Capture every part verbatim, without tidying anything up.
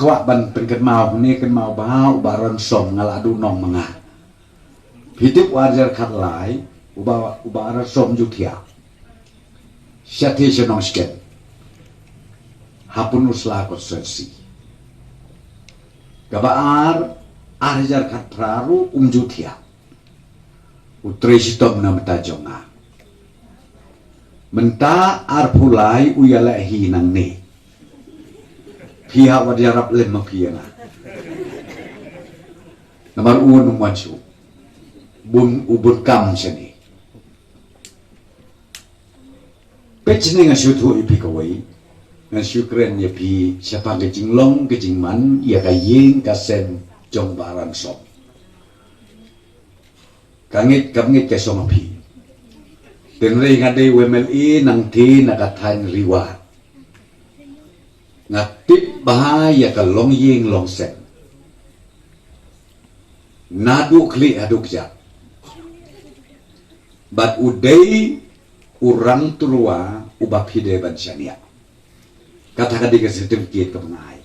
Kwah ban pynkynmaw ne kynmaw ba u Bah Ransom nga la duh nong ma nga. Phi tip u ar hajar khatlai u Bah, u Bah Ransom Juthiah. Sha te sha Nongshken. Ha Pynursla constituency. Kaba ar, ar hajar khatphra ruh um Juthiah. U trei shitom na mynta jong nga. Mynta arphew lai u ïaleh hi nangne. Phi ha wat ïarap lem ma phi ïa nga. Namar u wan wan shu. Bun u bun kam shane. Peit shane nga shu thuh ïa phi kawei. Nga shu kren ïa phi shaphang ka jinglong ka jingman ïa ka ïing ka sem jong Bah Ransom. Ka ngeit, ka ngeit ka shong ha phi. Tynrai nga dei u M L A nangta na ka thaiñ Ri War. Nga tip bha ïa ka long ïing long sem. Naduh khlieh haduh kjat. Bad u dei u rang tyrwa uba phi dei ban shaniah. Kata ka dei ka certificate kaba nga ai.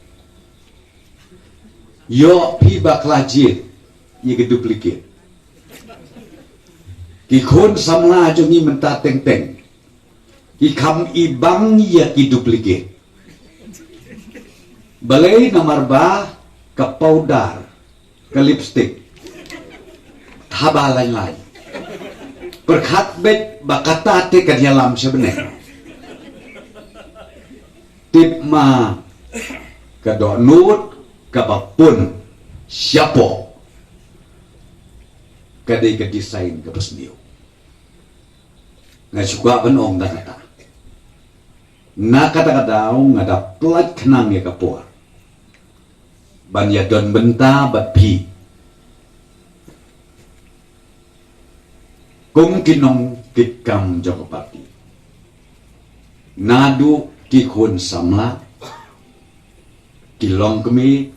Ïoh phi bakla jied ïa ka duplicate. Ki khun samla jong ngi mynta teng teng ki kham ibang ïa ki duplicate. Balei? Namar ba ka powder, ka lipstick, thaba lain lain. Pyrkhat beit ba kata te kan ïalam sha bneng. Tip ma ka dohnud kaba pun shapoh ka dei ka design kaba sniew. Nga shu kwah ban ong da kata. Na kata ka daw nga da pynlait khnang ïa ka por ban ïa don bynta bad phi kum ki nongkitkam jong ka party. Naduh ki khun samla, ki longkmie,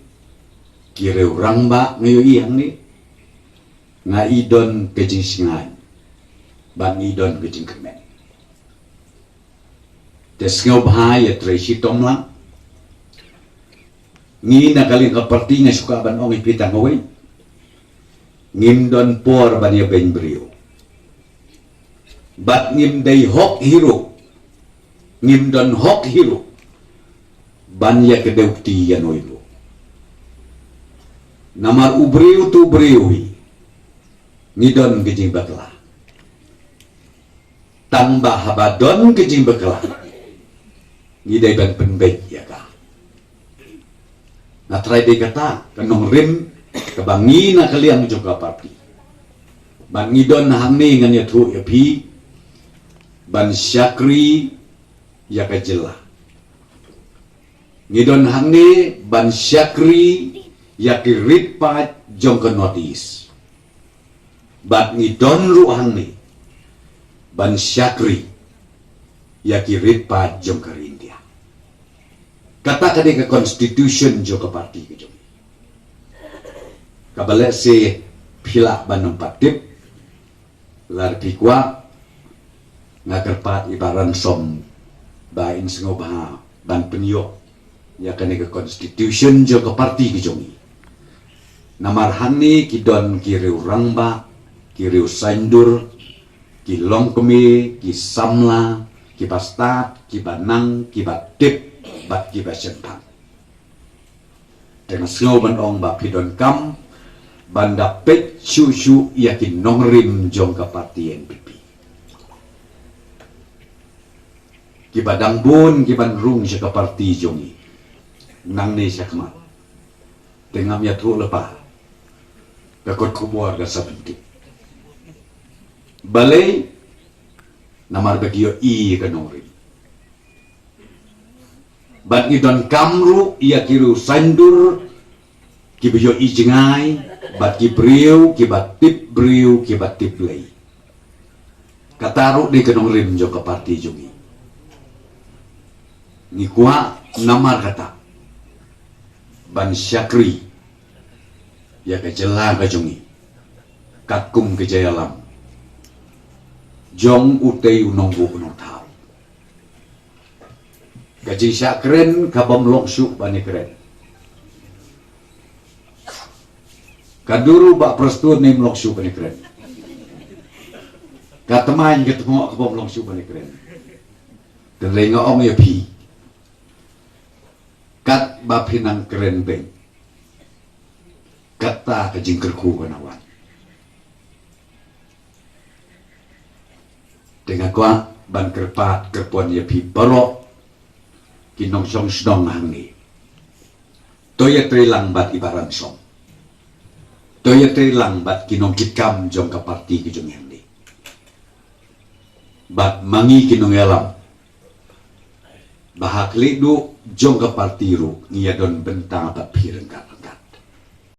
ki riew rangbah nga ïohi hangne, nga i don ka jingsngewbha bad ngi don ka jingkmen. Te sngewbha ïa trei shitom lang. Ngi na ka liang ka party nga shu kwah ban ong ïa phi tang kawei. Ngim don por ban ïa beiñ briew. Bad ngim dei hok hi ruh. Ngim don hok hi ruh ban ïa kdew kti ïa uno uno. Namar u briew tu briew hi. Ngi don ka jingbakla. Tang ba haba don ka jingbakla ngi dei ban pynbeit ïa ka. Nga trai dei kata ka nongrim kaba ngi na ka liang jong ka party. Ban ngi don hangne ngan ïathuh ïa phi ban shakri ïa ka jylla. Ngi don hangne ban shakri ïa ki rit paid jong ka North East. Bad ngi don ruh hangne ban shakri ïa ki rit paid jong ka ri India. Kata ka dei ka constitution jong ka party ka jong ngi. Kaba lehse phi lah ban ym pat tip, lada phi kwah nga kyrpad ïa i Bah Ransom ba in sngewbha ban pynïoh ïa kane ka constitution jong ka party ka jong ngi. Namar hangne ki don ki riew rangbah, ki riew saiñdur, ki longkmie, ki samla, kiba stad, kiba nang, kiba tip bad kiba shemphang. Te nga sngew ban ong ba phi donkam ban da peit shuh shuh ïa ki nongrim jong ka party N P P. Kiba dang bun kiban rung sha ka party jong ngi nangne shakhmat. Te ngam ïathuh lypa, ka kot khubor ka sa pyntip. Balei? Namar ba ki ïohi ïa ka nongrim. Bad ngi donkam ruh ïa ki riew saiñdur kiba ïohi jngai bad ki briew kiba tip briew kiba tip Blei. Kata ruh dei ka nongrim jong ka party jong ngi. Ngi kwah namar kata ban shakri ïa ka jylla ka jong ngi katkum ka jingïalam jong utei u nongbuh u nongthaw. Ka jingshah kren ka bym long shuh ban ïa kren. Haduh ruh Bah Prestone ym long shuh ban ïakren. Ka tmaiñ ka tngoh ka bym long shuh ban ïakren. Te lei nga ong ïa phi, katba phi nang kren beiñ, kata ka jingkyrkhu ka nang wan. Te nga kwah ban kyrpad kyrpon ïa phi baroh ki nongshong shnong hangne, to ïatreilang bad i Bah Ransong, to ïatreilang bad ki nongkitkam jong ka parti ka jong ngi hangne, bad ma ngi ki nongïalam, ba ha khlieh duh jong ka parti ruh ngi ïadon bynta bad phi ryngkat.